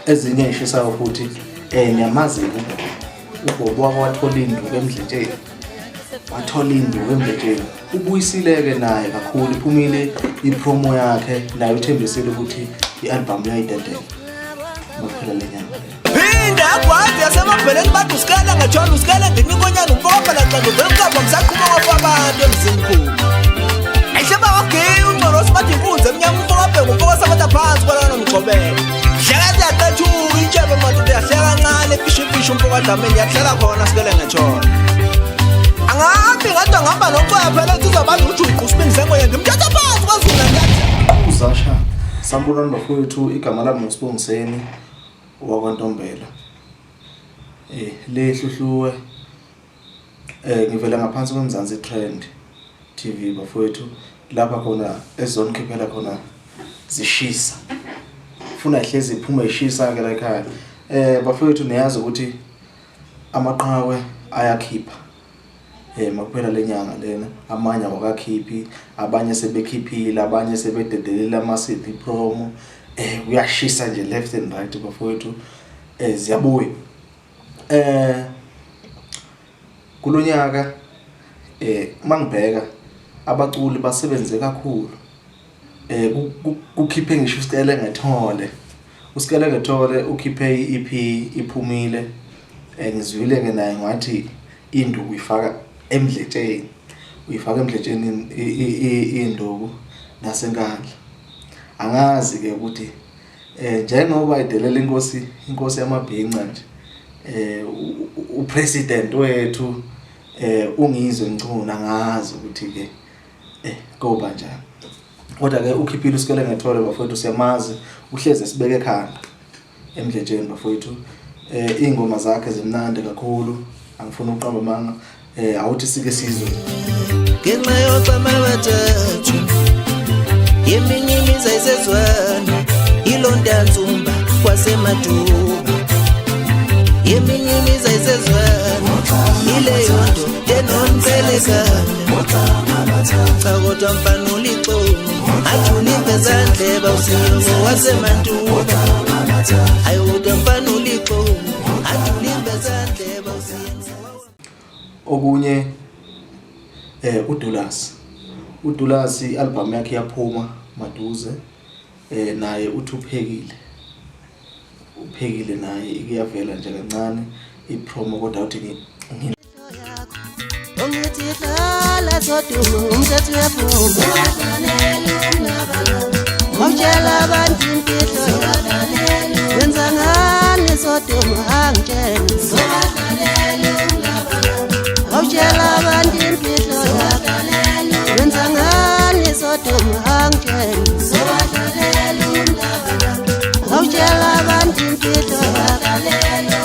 Ezinye ey'shisayo futhi niyamazi uBobo wake wathola induku emdletsheni, wathola induku emdletsheni. Ubuyisile-ke naye kakhulu, iphumile i-promo yakhe naye uthembisile ukuthi i-album uyayidedela makuphela le nyanga. Phinda yagwazi yasemabheleni bathi usikele ngetshona usikele ndinikonyana umfokabhela xandu vele mhlawumbe msaqhuma kwafa abantu emzimkhulu. Ehle bawagiya ungcorosi bathi inkunzi emnyama umfokabheka umfokasabatha phansi kwalana nomgcobelo. Hleka ziyaqethuka intshebe madoda yahleka kancane ifisha ifisha umfokadlamini yahlala khona sikele ngetshona. Angahambi ngadwa ngihamba nocwaya phela ethi uzobanza ujuqu usibindi sengoye ngimthatha phansi kwaZulu Natal. Uzasha sanibonani bafowethu, igama lami nguSibongiseni wakwaNtombela. Le Hluhluwe ngivela ngaphansi kweMzansi Trend TV bafowethu, lapha khona esizonikhiphela khona zishisa. Funa ihlezi iphume ishisa ke la ekhaya. Bafowethu niyazi ukuthi amaqhawe ayakhipha. Makuphela lenyanga lena amanye awakakhiphi, abanye sebekhiphile, abanye sebededelile ama-CD promo. Kuyashisa nje left and right bafowethu, ziyabuya. Kulonyaka mangibheka abaculi basebenze kakhulu. Kukhiphe ngisho uScele Ngethole. UScele Ngethole ukhiphe i-EP iphumile. Ngizwile ke naye ngathi induku uyifaka emdletsheni, uyifaka emdletsheni induku naseNkandla. Angazi ke ukuthi njengoba idelela inkosi, inkosi yamabhinca nje, upresident wethu uNgizwe Mchunu, angazi ukuthi ke koba njani. Kodwa ke ukhiphile uScele Ngethole bafowethu, siyamazi uhleze sibeke ekhanda emdletsheni bafowethu. Iy'ngoma zakhe zimnandi kakhulu, angifuni ukuqamba amanga. Awuthi sike sizwe. Ngenxa yoxama bathathu yeminye imizi ayisezwana ilonda nzumba kwasemaduba yeminye imizi ayisezwana ileyo nto enoncelekana cha kodwa mfana ulixomo athi ulivezandleba usiyobo wasemantuba ayi kodwa mfana ulixomo athi ulivezandleba usiyobo. Okunye uDulas, uDulas i-album yakhe iyaphuma maduze, naye uthi uphekile, uphekile naye ikuyavela nje kancane i-promo, kodwa uthi Ongithi hlala sodumo umthetho uyaphuma Ngomtshela abantu imfihlo wenza ngani sodumo angitshele Ngomtshela abantu imfihlo wenza ngani sodumo angitshele Ngomtshela abantu imfihlo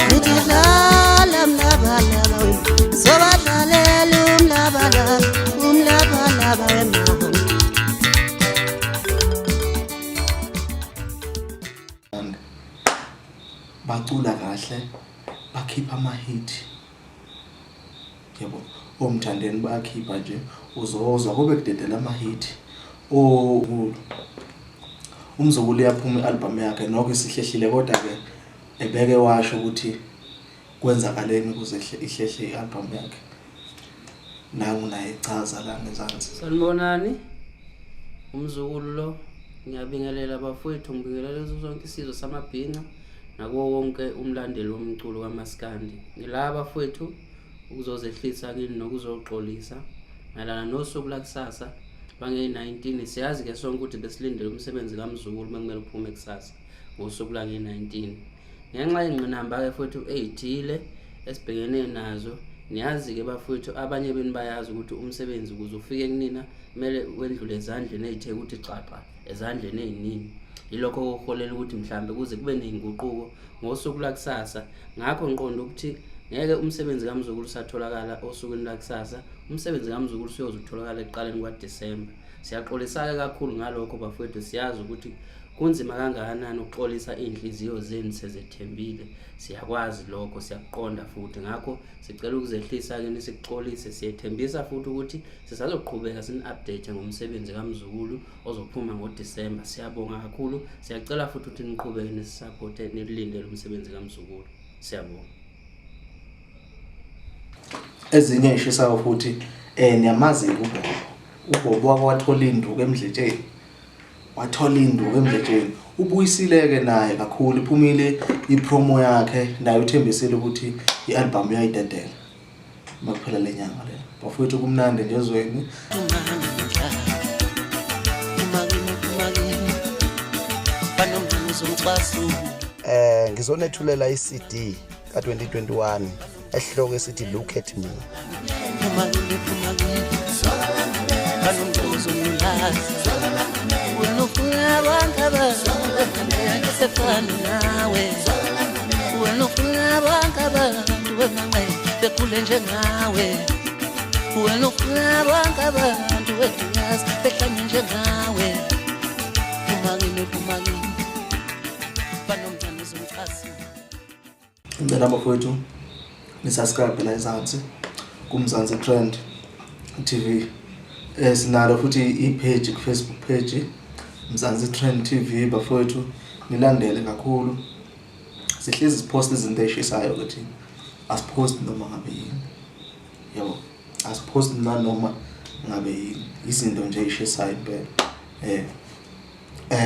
ngithi hlala mlabalaba sobadlalela umlabalaba umlabalaba wemama. Bacula kahle, bakhipha ama-hit yabo. OMthandeni bayakhipha nje, uzozwa kube kudedela ama-hit. Umzukulu uyaphuma i-album yakhe nokho isihlehlile, kodwa ke ebeke washo ukuthi kwenzakaleni ukuze ihlehle i-album yakhe. Nangu naye echaza la ngezansi. Sanibonani, umzukulu lo, ngiyabingelela bafowethu, ngibingelela sonke isizwe samabhinca nakuwo wonke umlandeli womculo kaMaskandi. Ngila bafowethu ukuzozehlisa kini nokuzoxolisa mayelana nosuku lakusasa lwange-19. Siyazi ke sonke ukuthi besilindele umsebenzi kaMzukulu bekumele uphume kusasa ngosuku lwange-19. Ngenxa yengqinamba-ke futhi ey'thile esibhekene nazo, niyazi-ke bafowethu, abanye benu bayazi ukuthi umsebenzi ukuze ufike kunina kumele wendlule ezandleni ey'the ukuthi xaxa, ezandleni ey'ningi. Yilokho okuholela ukuthi mhlambe kuze kube ney'nguquko ngosuku lwakusasa. Ngakho ngiqonda ukuthi ngeke umsebenzi kaMzukulu usatholakala osukwini lwakusasa, umsebenzi kaMzukulu usuyoze utholakala ekuqaleni kwaDisemba. Siyaxolisa-ke kakhulu ngalokho bafowethu, siyazi ukuthi Kunzima kangakanani ukuxolisa iy'nhliziyo zenu sezethembile. Siyakwazi lokho, siyakuqonda futhi. Ngakho sicela ukuzehlisa-ke nisikuxolise. Siyethembisa futhi ukuthi sisazoqhubeka sini-update ngomsebenzi kaMzukulu ozophuma ngoDisemba. Siyabonga kakhulu. Siyacela futhi ukuthi niqhubeke nisisapothe nilindele umsebenzi kaMzukulu. Siyabonga. Ezinye ey'shisayo futhi niyamazi-ke uBobo. UBobo wake wathola induku emdletsheni. Wathola induku emdletsheni. Ubuyisile-ke naye kakhulu, iphumile i-promo yakhe naye uthembisile ukuthi i-album uyayidedela uma kuphela le nyanga le. Bafowethu kumnandi nje ezweni. Ngizonethulela i-CD ka-2021 esihloko esithi Look at Me. Bekhule njengawe wena ufuna bonke abantu eduyazi behlanye njengawe phuma kimi phuma kimi banomntwana uzomchasa. Ngicela bafowethu ni-subscribe la ezansi kuMzansi Trend TV. Sinalo futhi i-page ku-Facebook page Mzansi Trend TV bafowethu, nilandele kakhulu. Sihlezi sipost izinto ey'shisayo ukuthi asipost noma ngabe yini. Yabo, asipost nanoma ngabe yini. Izinto nje ey'shisayo impela.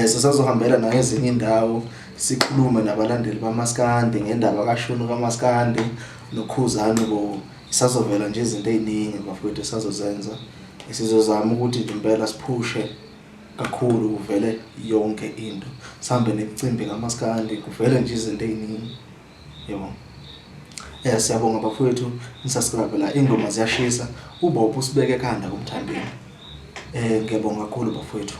Sisazohambela nangezinye iy'ndawo sikhulume nabalandeli bamaskandi ngendaba kashuni kamaskandi noKhuzani bo. Isazovela nje izinto ey'ningi bafowethu esazozenza. Sizozama ukuthi nje impela siphushe kakhulu kuvele yonke into. Sihambe nemicimbi kamaskandi kuvele nje izinto ey'ningi. Yabo. Siyabonga bafowethu ni-subscribe la, iy'ngoma ziyashisa. UBobo usibeke ekhanda kuMthandeni. Ngiyabonga kakhulu bafowethu.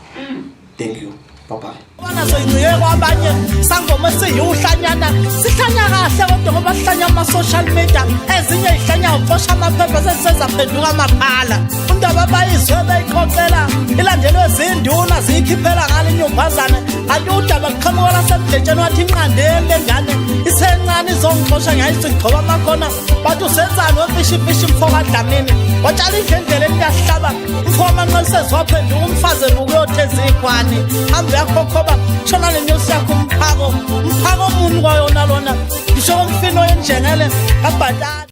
Thank you. Bye bye. Bana soyincike kwabanye sangoma esiyiwuhlanyana sihlanya kahle kodwa ngoba sihlanya ama-social media ezinye ihlanya uxosha amaphepha sesisezaphenduka amakhala undaba abayizwe beyixoxela ilandelwe zinduna ziyikhiphela ngale inyumbazane kanti udaba luqhamuka lasemdletsheni wathi inqandeni lengane isencane izongixosha ngiyayisi ngigxoba amakhona bathi usenzani wemfishifishi mfo kaDlamini watshala indlu endleleni kahlaba mfo wamanqelisezi waphenduka umfazi ebuka uyotheza ikhwani hambe yakhokhoba shona le nyosi yakho umphako umphako omuni kwayona lona ngisho komfino yenjengele kabhatala.